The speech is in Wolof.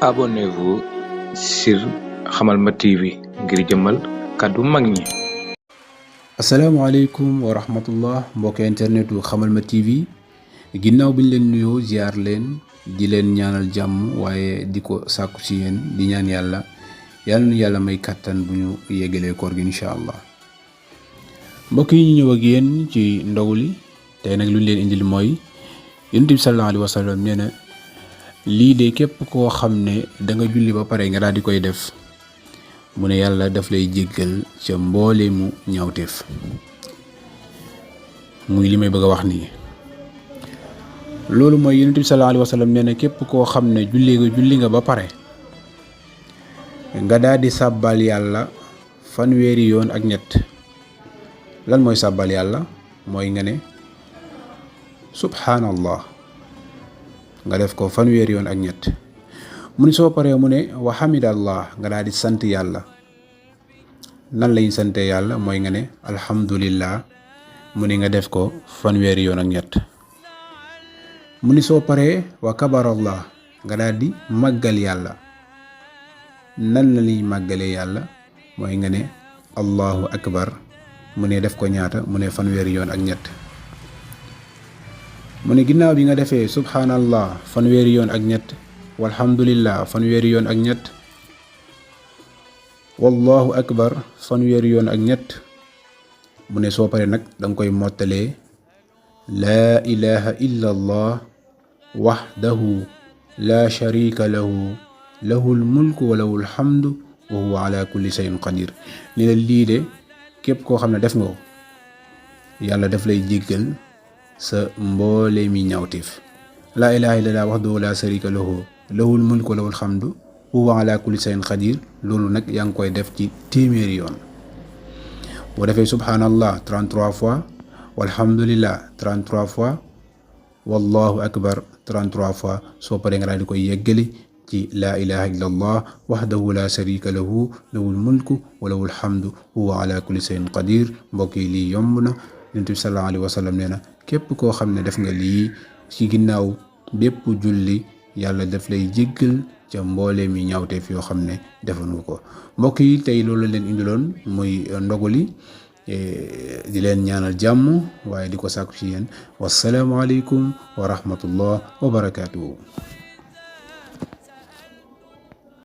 Abonnez-vous sur Hamalma TV ngir jëmmal kàddu mag ñi. asalaamaaleykum wa rahmatullah mbokk internetu Hamalma TV ginnaaw bi ñu leen nuyoo ziar leen di leen ñaanal jàmm waaye di ko sàkku ci yéen di ñaan yàlla nu yàlla may kàttan bu ñu yeggalee koor gi incha allah. mbokk yi ñu ñëw ak yéen ci ndogu li tey nag lu ñu leen indil mooy Yonent bi sallallahu alayhi wa sallam nee na lii de képp koo xam ne da nga julli ba pare nga daal di koy def mu ne yàlla daf lay jéggal ca mboole mu ñaawteef muy li may bëgg a wax nii. loolu mooy Yonent bi sallallahu alayhi wa sallam nee na képp koo xam ne julli nga ba pare nga daal di sàbbal yàlla fanweeri yoon ak ñett. lan mooy sàbbal yàlla mooy nga ne subhanallah nga def ko fanweeri yoon ak ñett. mu ni soo paree mu ne wa hamidallah nga daal di sant yàlla. nan lañ sante yàlla mooy nga ne alhamdulillah mu ni nga def ko fanweeri yoon ak ñett. mu ni soo paree wa kabarallah nga daal di màggal yàlla. nan la ñuy màggalee yàlla mooy nga ne allahu akbar mu ne def ko ñaata mu ne fanweeri yoon ak ñett. mu ne ginnaaw bi nga defee subhanallah fanweeri yoon ak ñett walhamdulillah fanweeri yoon ak ñett wallahu akbar fanweeri yoon ak ñett. mu ne soo paree nag danga koy mottalee laa ilaha illa allah wahdahu la sharika lahu lahul mulku wa lahul hamdu wa huwa ala kulli shay'in qadir. ni la lii de képp koo xam ne def nga ko yàlla daf lay jéggal sa mboole mi ñaawteef. laa ilaha illallah wahdahu la sharika lahu lahul mulku wa lahul hamdu wa huwa ala kulli shay'in qadir. loolu nag yaa ngi koy def ci téeméeri yoon. boo defee subhanallah 33 fois walhamdulillah 33 fois wallahu akbar 33 fois soo paree nga daal di koy yeggali ci laa ilaha illallah wahdahu la sharika lahu lahul mulku wa lahul hamdu wa huwa ala kulli shay'in qadir. mbokk yi lii yomb na. Yonent bi sallallahu alayhi wa sallam nee na képp koo xam ne def nga lii ci ginnaaw bépp julli yàlla daf lay jéggal ca mboole mi ñaawteef yoo xam ne defoon nga ko. mbokk yi tey loolu leen indiloon muy ndogu li di leen ñaanal jàmm waaye di ko sàkku ci yéen wassalaamu aleykum wa rahmatullah wa barakaatuhu.